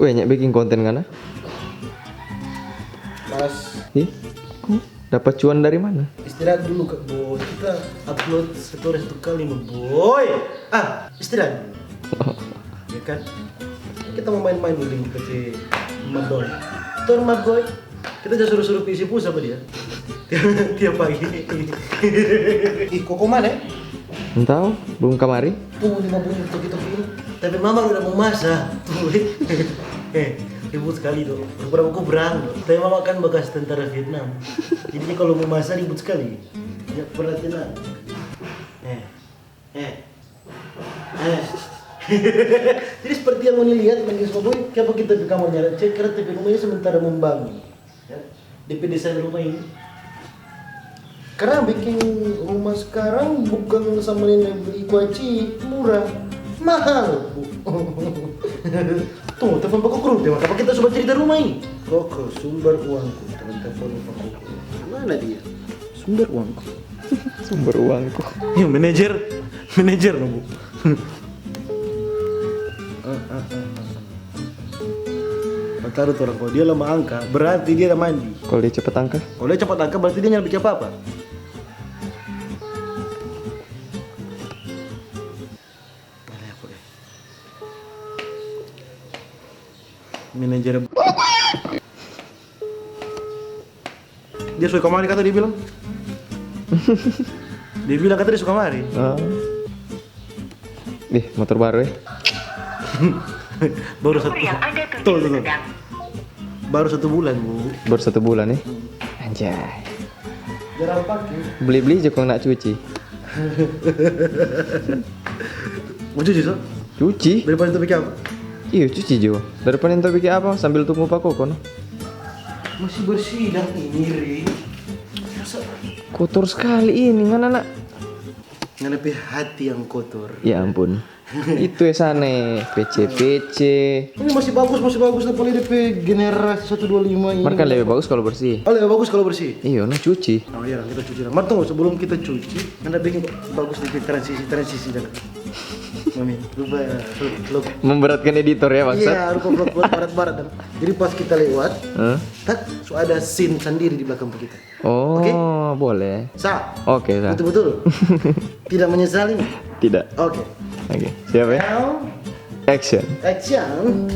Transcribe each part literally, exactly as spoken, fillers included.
Weh, nyak bikin konten ngana? Mas. Ih, kok dapat cuan dari mana? Istirahat dulu, Kak Boy. Kita upload story satu kali, Boy. Ah, istirahat dulu. Ya kan? Kita mau main-main dulu di P C Maboy. Tor Maboy. Kita ja suru-suru pi isi pulsa pa dia. Tiap pagi. Ih, koko mana, eh? Entah, belum kamari. Tunggu di Maboy, toki-toki ini. Tapi mama udah mau masa. Tuh, eh. Eh, ribut sekali, dong. Rupa-rupa kau berang, dong. Tapi mama kan bekas tentara Vietnam. Jadi, kalau mau masa, ribut sekali. Ya, perhatian lah. Eh. Eh. Eh. Jadi seperti yang ngoni lihat, manggis Maboy, kiapa kita pi kamar nyari cek, karena tapi rumah ini sementara membangun. Ya. D P desain rumah ini. Karena bikin rumah sekarang bukan sama nenek beli kuaci murah, mahal, Bu. Tuh, telepon Pak Koko, apa kita coba cerita rumah ini? Koko, sumber uangku, telepon Pak Koko. Mana dia? Sumber uangku. Sumber uangku. Yo, manajer, manajer no, Bu. Taru tu orang, kalau dia lama angka, berarti dia ada mandi. Kalau dia cepat angka? Kalau dia cepat angka, berarti dia nyanda bikin apa-apa. Mana aku, eh? Manajer. Dia so kamari kata dia bilang. Dia bilang kata dia so kamari. Ah. Ih, motor baru, eh. Baru satu. Nomor yang Anda tuju Tuh, tuh, tuh. sedang Baru satu bulan, Bu. Baru satu bulan, eh. Anjay. Jarang pake. Beli-beli jo kong nak cuci. Mau cuci, so? Cuci. Daripada itu bikin apa? Iyo, cuci jo. Daripada itu bikin apa? Sambil tunggu Pak Koko, no? Masih bersih dah ini, Ri. Masa Kotor sekali ini, ngana nak. Ngana pe hati yang kotor. Ya ampun. Itu ya sana, pece-pece. Ini masih bagus, masih bagus, apalagi D P generasi satu dua lima ini. Mar kan lebih bagus kalau bersih. Oh, lebih bagus kalau bersih? Iyo, nah cuci. Oh iya, kita cuci lah. Mar, tunggu, sebelum kita cuci, ngana bikin kok bagus dikit transisi, transisi dah. Mami, lupa ya, lupa. Memberatkan editor ya, bangsat. Iya, lupa vlog, vlog barat-barat dah. Jadi pas kita lewat, Hah? tak, so ada scene sendiri di belakang kita. Oh, Oke? boleh. Sa. Oke, Sa. Betul-betul. Tidak menyesali? Tidak. Oke. Oke, siap ya? Now, Action. action.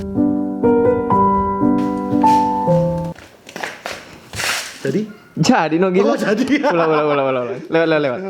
Jadi? Jadi, no, gila. Oh, jadi. Ulang, ulang, ulang, ulang, ulang. Lewat, lewat, lewat.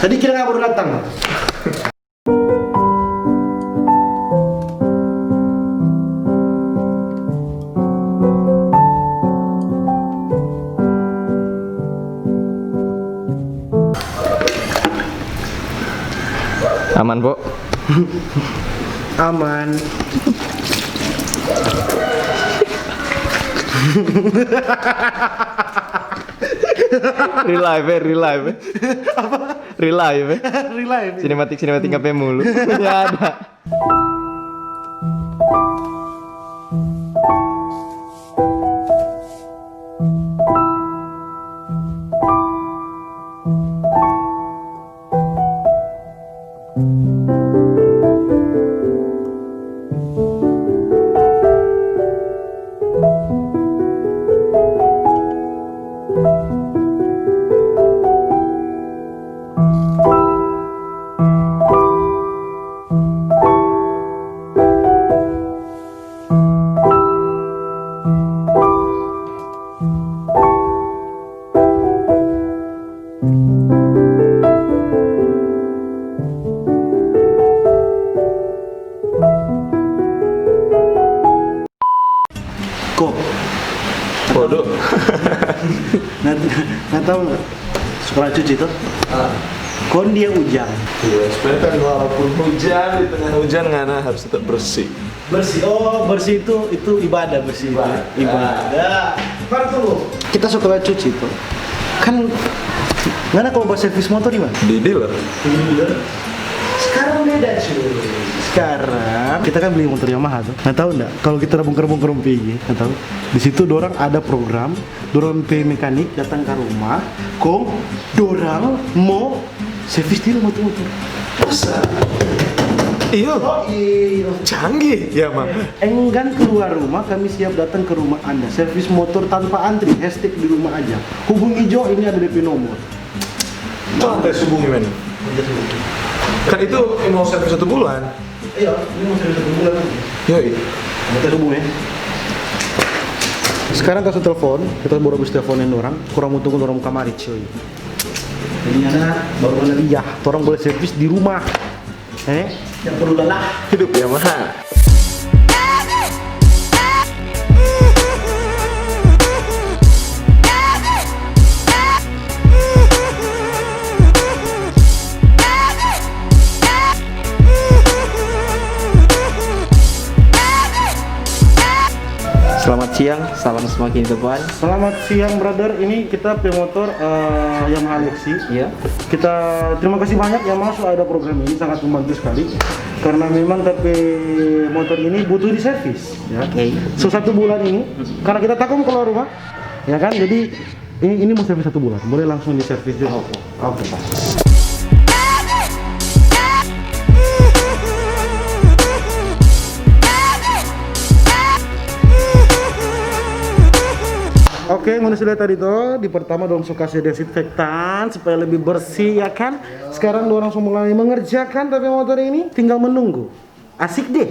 Tadi kira nggak baru datang. Aman, Pok? Aman. Real life, eh, real life, eh. Apa? Real life, eh. Real life, iya. Sinematik, sinematik, ngape mulu? Ya ada. Sekolah cuci tuh. Ah, Kon dia ujang. Iya, sebenarnya kan walaupun hujan, di tengah hujan ngana harus tetap bersih. Bersih. Oh, bersih itu itu ibadah bersih. Ibadah. Ibadah. Baru tunggu. Kita sekolah cuci tuh. Kan ngana kalau buat servis motor di mana? Di dealer. Sekarang beda cuy. Sekarang kita kan beli motor Yamaha tuh. Nah, tahu ndak? Kalau kita bongkar-bongkar pigi, nggak tahu. Di situ dorang ada program, dorang pe mekanik datang ke rumah, kong dorang mau servis di rumah tuh motor. Iyo, canggih ya, Mam. Enggan keluar rumah, kami siap datang ke rumah Anda. Servis motor tanpa antri, hashtag di rumah aja. Hubungi Jo, ini ada D P nomor. Coba tes hubungi, men. Kan itu mau servis satu bulan. Iya, ini mau servis satu bulan lagi. Yoi. Kita hubungi. Sekarang kasih telepon, kita baru habis teleponin orang, kurang mau tunggu orang kamari cuy. Jadi ada baru lagi ya, orang boleh servis di rumah. Eh, yang perlu lelah. Hidup Yamaha. Selamat siang, salam semakin depan. Selamat siang brother, ini kita pe motor eh, Yamaha Lexi. Iya. Kita terima kasih banyak Yamaha sudah ada program ini, sangat membantu sekali. Karena memang tapi motor ini butuh di servis, ya. Oke. So satu bulan ini, karena kita takut keluar rumah, ya kan. Jadi ini ini mau servis satu bulan, boleh langsung di servis juga. Oke. Oke, Pak. Oke, ngoni sudah tadi to, di pertama dong so kasih desinfektan supaya lebih bersih ya kan. Sekarang dorang so mulai mengerjakan tapi motor ini tinggal menunggu. Asik deh.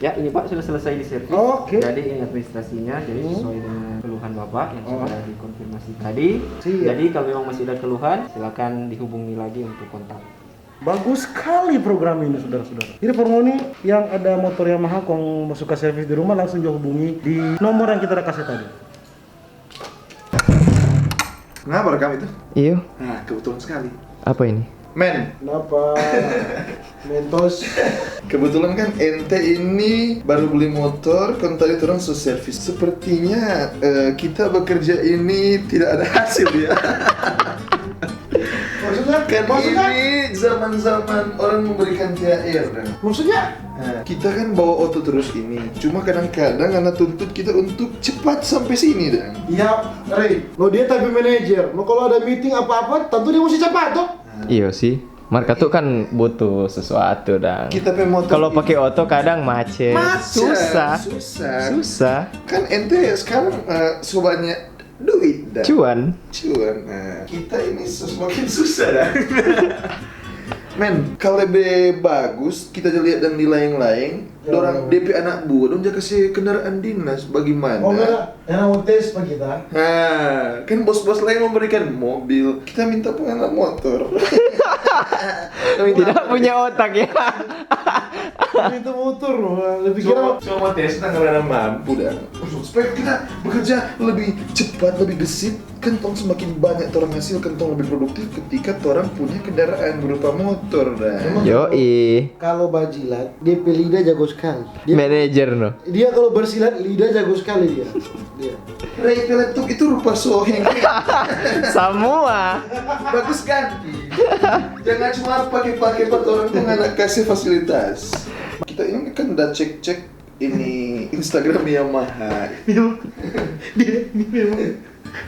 Ya, ini Pak sudah selesai di servis. Oke. Jadi ini administrasinya, jadi sesuai dengan keluhan Bapak yang sudah dikonfirmasi tadi. Siap. Jadi kalau memang masih ada keluhan, silakan dihubungi lagi untuk kontak. Bagus sekali program ini saudara-saudara. Jadi for ngoni yang ada motor Yamaha kong mau suka servis di rumah langsung jo hubungi di nomor yang kita udah kasih tadi. Kenapa rekam itu? Iyo, Nah, kebetulan sekali. Apa ini? Men, Kenapa? Mentos. Kebetulan kan ente ini baru beli motor, kan tadi orang so servis. Sepertinya eh, kita bekerja ini tidak ada hasil ya. Maksudnya? Kan Maksudnya? Ini zaman-zaman orang memberikan T H R kan. Maksudnya? Nah, kita kan bawa oto terus ini. Cuma kadang-kadang karena tuntut kita untuk cepat sampai sini dan. Ya, Rey, lo dia tapi manajer. Lo kalau ada meeting apa-apa, tentu dia mesti cepat tuh. Iyo sih. Marka tuh kan butuh sesuatu dang. Kita pe motor Kalau ini- pakai oto kadang macet. Macet, Susah. Susah. Susah. Kan ente sekarang eh, so banyak duit dah. Cuan. Cuan. Nah, kita ini so- semakin susah dah. Men, kalau lebih bagus kita lihat dan di lain-lain, orang D P anak buah dong jaga si kendaraan dinas bagaimana? Oh enggak, yang mau tes pa kita. Nah, kan bos-bos lain memberikan mobil, kita minta penganak motor. Kita minta Tidak punya otak ya. Itu motor loh, lebih kira Cuma, cuma mau tes tanggal ada mampu dah. Supaya kita bekerja lebih cepat, lebih gesit, kan tong semakin banyak orang hasil, kan tong lebih produktif ketika orang punya kendaraan berupa motor dah. Yoi. Kalau bajilat, dia pe lidah jago sekali. Dia, Manajer no. Dia kalau bersilat, lidah jago sekali dia. Dia. Ray pe laptop itu rupa soheng. Semua. Bagus ganti. Jangan cuma pake-pake pa torang tu ngana kasih fasilitas. Kita ini kan udah cek-cek ini Instagram Yamaha. Dia, dia ini memang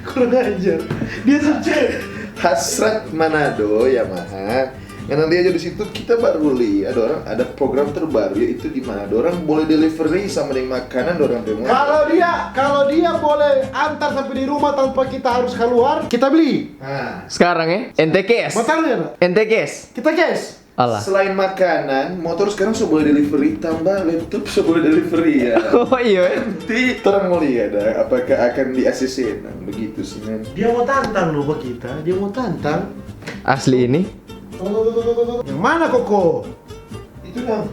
kurang ajar. Dia sukses. Hasrat Manado Yamaha. Ngana lia jo di situ, kita baru lia ada orang ada program terbaru, yaitu di mana dorang boleh delivery sama deng makanan dorang pe motor. Kalau dia, kalau dia boleh antar sampai di rumah tanpa kita harus keluar, kita beli. Nah, Sekarang ya, ente cash. Batal ya, nak? Ente cash. Kita cash. Alah. Selain makanan, motor sekarang so boleh delivery, tambah laptop so boleh delivery ya. Oh iya. Nanti orang mau lihat dah, apakah akan di A C C enam begitu sih, men. Dia mau tantang loh buat kita, dia mau tantang. Asli ini. Yang mana, Koko? Itu dong.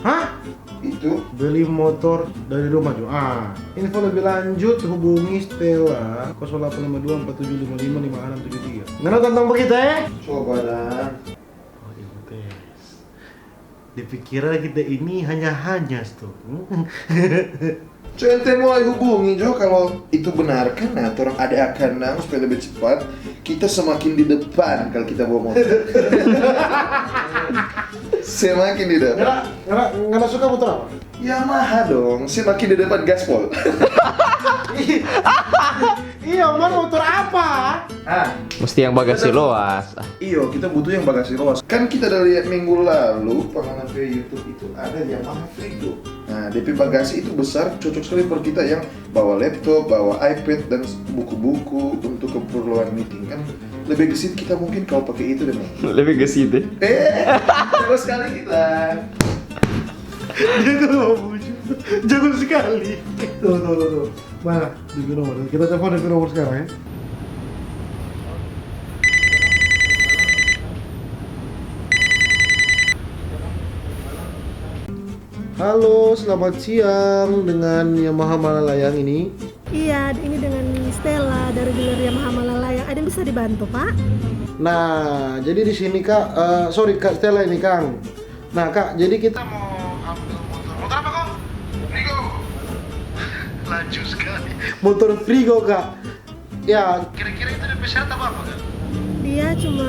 Hah? Itu. Beli motor dari rumah juga. Ah, info lebih lanjut hubungi Stella nol delapan lima dua empat tujuh lima lima lima enam tujuh tiga. Ngana tantang begitu eh? Coba dong. Oh, iya, tes. Di pikiran kita ini hanya-hanya tuh. Cente mulai hubungi jo kalau itu benar kan, nah, orang ada akan nang supaya lebih cepat. Kita semakin di depan kalau kita bawa motor. Semakin di depan. Ngana, ngana, ngana suka motor apa? Yamaha dong, semakin di depan gaspol. Iya, man, motor apa? Ah, Mesti yang bagasi loas. iyo, kita butuh yang bagasi loas. Kan kita ada lihat minggu lalu, pengen pe YouTube itu ada Yamaha Frigo. Nah, depe bagasi itu besar, cocok sekali buat kita yang bawa laptop, bawa iPad dan buku-buku untuk keperluan meeting kan. Lebih gesit kita mungkin kalau pakai itu deh, Mang. Lebih gesit deh. Eh, terus sekali kita. Dia tuh mau bujuk. Jago sekali. Tuh, tuh, tuh, tuh. Mana? Di nomor. Kita telepon di nomor sekarang ya. Halo, selamat siang dengan Yamaha Malalayang ini. Iya, ini dengan Stella dari dealer Yamaha Malalayang. Ada yang bisa dibantu, Pak? Nah, jadi di sini Kak, eh, sorry Kak Stella ini Kang. Nah Kak, jadi kita mau ambil motor. Motor apa Kong? Frigo. Laju sekali. Motor Frigo Kak. Ya, kira-kira itu depe syarat apa apa Kak? Dia cuma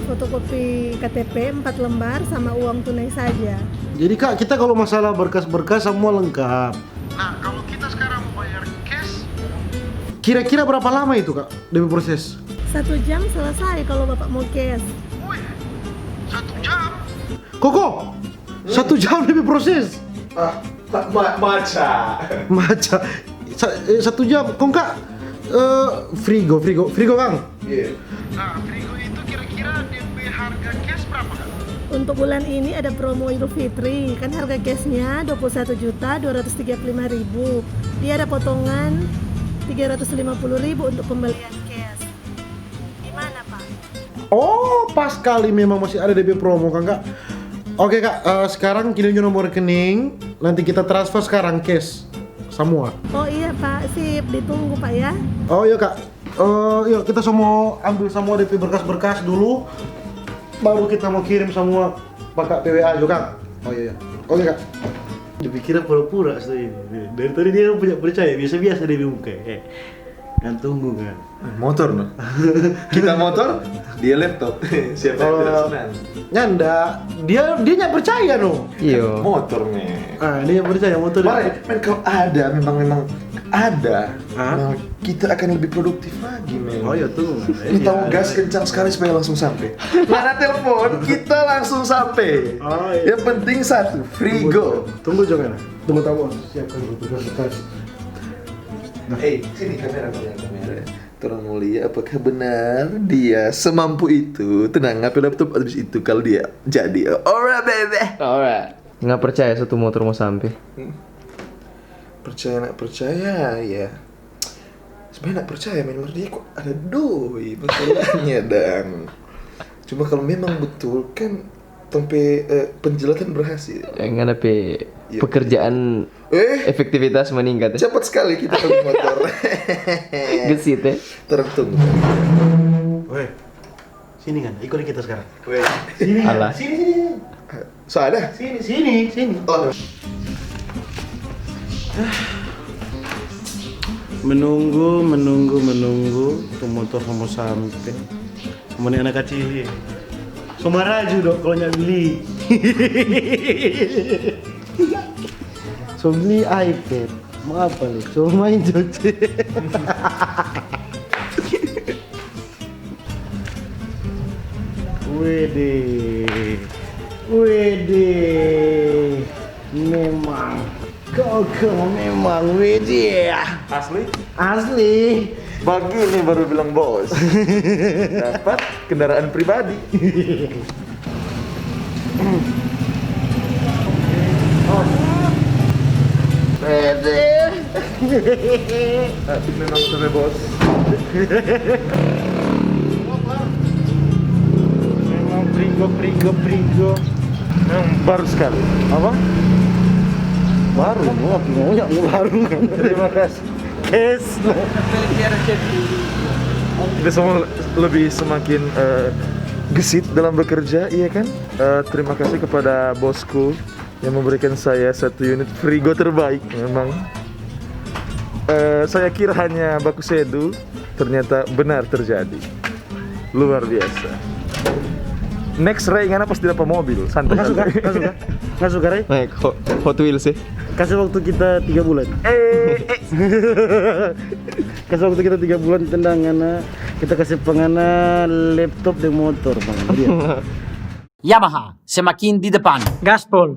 fotokopi K T P empat lembar sama uang tunai saja. Jadi Kak, kita kalau masalah berkas-berkas semua lengkap. Nah, kalau kita sekarang mau bayar cash, kira-kira berapa lama itu Kak, depe proses? Satu jam selesai kalau Bapak mau cash. Wih, satu jam? Koko, satu jam depe proses? Ah, ma- ma- maca. Maca. Sa- eh, satu jam. Kong Kak, eh, Frigo, Frigo, Frigo Kang. Iya. Nah, Frigo itu kira-kira depe harga cash berapa Kak? Untuk bulan ini ada promo Idul Fitri, kan harga cashnya dua puluh satu juta dua ratus tiga puluh lima ribu. Dia ada potongan tiga ratus lima puluh ribu untuk pembelian cash. Gimana, Pak? Oh, pas kali memang masih ada depe promo kan Kak. Oke Kak, eh, sekarang kirim jo nomor rekening, nanti kita transfer sekarang cash semua. Oh iya, Pak, sip, ditunggu, Pak, ya. Oh iya Kak, eh, yuk kita semua ambil semua depe berkas-berkas dulu, baru kita mau kirim semua pakai P W A juga Kak. Oh iya, iya. Oke Kak. Dia pikir pura-pura so ini. Dari tadi dia punya percaya, biasa-biasa dia muka. Eh, kan tunggu kan. Motor no. Kita motor, dia laptop. Siapa yang tidak senang? Nyanda, dia dia nggak percaya no. Iyo. Motor men. Ah, dia nggak percaya motor. Mare, men kalau ada memang memang ada, Hah? memang kita akan lebih produktif lagi men. Oh iya tuh. Ini tahu gas kencang sekali supaya langsung sampai. Mana telepon, kita langsung sampai. Oh, iya. Yang penting satu, Frigo. Tunggu jangan. Tunggu tamu siapkan dulu berkas-berkas. Eh, sini kamera, kamera, kamera. Orang mau lihat apakah benar dia semampu itu. Tenang, ngapain laptop habis itu kalau dia jadi. Alright, baby. Alright. Nggak percaya satu motor mau sampai. Percaya nak percaya ya. Sebenarnya nak percaya men, menurut dia kok ada doi masalahnya dang. Cuma kalau memang betul kan sampai eh, penjelasan berhasil. Yang ada pe Iya. Pekerjaan Eh, efektivitas meningkat ya. Cepat sekali kita beli motor. Gesit ya. Tertunggu. Weh, sini kan, ikuti kita sekarang. Weh, Sini kan, Alah. Sini sini. so ada? Sini sini sini. Oh, Menunggu, menunggu, menunggu, tu motor mo sampe. Mo ni anak kacili. Maraju dong kalau nggak beli. So beli iPad, mau apa lu? So main joget. Wede, wede, memang kau, kau memang wede. Asli? Asli. Begini baru bilang bos. Dapat kendaraan pribadi. Wede. Memang sampai bos. Memang prigo, prigo, prigo. Memang baru sekali. Apa? Baru, mau, mau, mau baru. Terima kasih. Kes. Kita semua lebih semakin eh, gesit dalam bekerja, iya kan? Eh, terima kasih kepada bosku yang memberikan saya satu unit frigo terbaik. Memang eh, saya kira hanya baku sedu, ternyata benar terjadi. Luar biasa. Next, Ray, ngana pasti dapat mobil, santai. Nggak suka, nggak suka. Nggak suka, Ray. Naik Ho- Hot Wheels sih. Kasih waktu kita tiga bulan. Eh, eh. Kasih waktu kita tiga bulan, tendang ngana. Kita kasih pengana laptop dan motor, Bang. Lihat. Yamaha, semakin di depan. Gaspol.